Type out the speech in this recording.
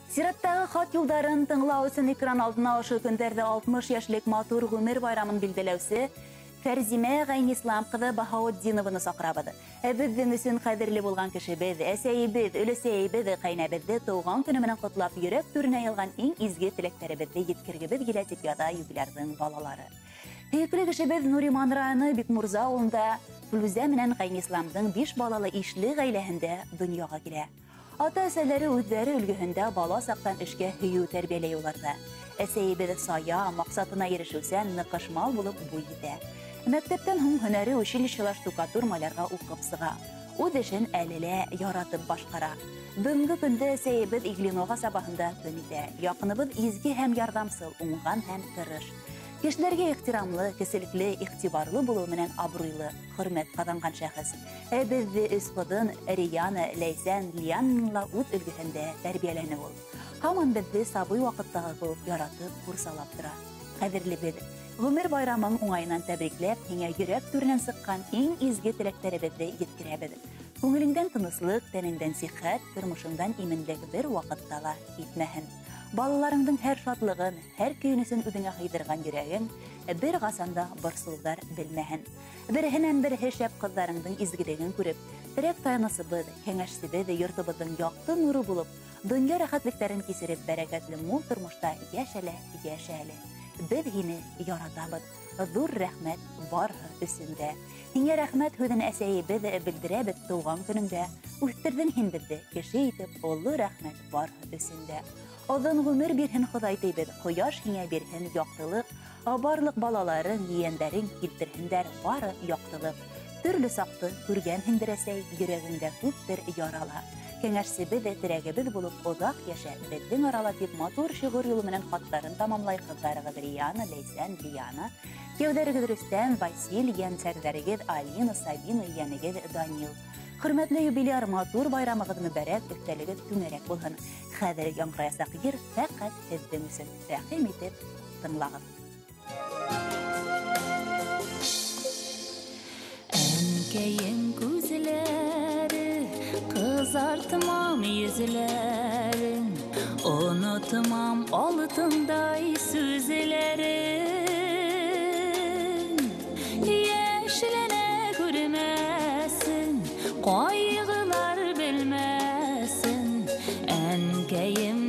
Сираттағы хат юлдарын тыңлау өсөн экран алдына ошо көндәрҙә 60 йәшлек матур ғүмер байрамын билдәләүсе Фәрзимә Ғәйнислам ҡыҙы Баһаутдинованы саҡырабыҙ. Беҙҙең өсөн ҡәҙерле булған кешебеҙ, әсәйебеҙ, өләсәйебеҙ, ҡәйнәбеҙҙе тыуған көнө менән ҡотлап, йөрәк түренә йылған иң изге теләктәребеҙҙе еткергебеҙ килә, тип яҙа юбилярҙың балалары. Һөйөклө кешебеҙ Нуриман районы Бикмурза ауылында Флүзә менән Ғәйнисламдың 5 балалы ишле ғаиләһендә донъяға килә. Ата-әсәләре үҙҙәре өлгөһөндә бала саҡтан эшкә һөйөү тәрбиәләй уларҙы. Әсәйебеҙ сая, маҡсатына ирешеүсән, ныҡышмал булып буй етә. Мәктәптән һуң һөнәре училищела штукатур малярға уҡып сыға. Үҙ эшен әле лә яратып башҡара. Бөгөнгө көндә әсәйебеҙ Иглино ҡасабаһында көн итә. Яҡыныбыҙ изге һәм ярҙамсыл, уңған һәм тырыш. Кешеләргә ихтирамлы, кеселекле, иғтибарлы булыу менән абруйлы, хөрмәт ҡаҙанған шәхес. Ә беҙҙе өс ҡыҙын Риана, Ләйсән, Лианна үҙ өлгөһөндә тәрбиәләне ул. Һаман беҙҙе сабый ваҡыттағы кеүек яратып, ҡурсалап тора. Ҡәҙерлебеҙ, ғүмер байрамың уңайынан тәбрикләп, һиңә йөрәк түренән сыҡҡан иң изге теләктәребеҙҙе еткерәбеҙ. Күңелеңдән тыныслыҡ, тәнеңдән сихәт, тормошоңдан именлек бер ваҡытта ла китмәһен. Балаларыңдың һәр шатлығын, һәр көйөнөсөн үҙеңә һыйҙырған йөрәгең бер ҡасан да борсолдар белмәһен. Береһенән береһе шәп ҡыҙҙарыңдың изгелеген күреп, терәк таянысыбыҙ, кәңәшсебеҙ, йортобоҙҙоң яҡты нуры булып, донъя рәхәтлектәрен кисереп, бәрәкәтле мул тормошта йәшәлә, йәшә әле. Беҙ һине яратабыҙ. Ҙур рәхмәт барыһы өсөн дә. Һиңә рәхмәт һүҙен әсәйебеҙ белдерәбеҙ тыуған көнөңдә. Үҫтерҙең һин беҙҙе кеше итеп, оло рәхмәт барыһы өсөн дә. Оҙон ғүмер бирһен Хоҙай тейбеҙ, ҡояш һиңә бирһен яҡтылыҡ, барлыҡ балаларың, ейәндәрең килтерһендәр бары яҡтылыҡ. Төрлө саҡты күргәнһеңдер әсәй, йөрәгеңдә күптер ярала. Кәңәшсебеҙ, терәгебеҙ булып оҙаҡ йәшә, беҙҙең арала, тип матур шиғыр юлы менән хаттарын тамамлай ҡыҙҙарығыҙ Риана, Ләйсән, Лиана, кейәүҙәрегеҙ Рөстәм, Василь, йәнсәрҙәрегеҙ Алина, Сабина, ейәнегеҙ Данил. Хөрмәтле юбиляр, матур байрамығыҙ мөбәрәк, өҫтәлегеҙ түңәрәк булһын. Хәҙер яңғыраясаҡ йыр фәҡәт һеҙҙең өсөн. Рәхим итеп тыңлағыҙ. Әнкәйем күҙләре, ҡыҙартмам йөҙләрен, онотмам алтындай сүҙләрен. Йәшләнә күрмәсен, ҡайғылар белмәсен, әнкәйем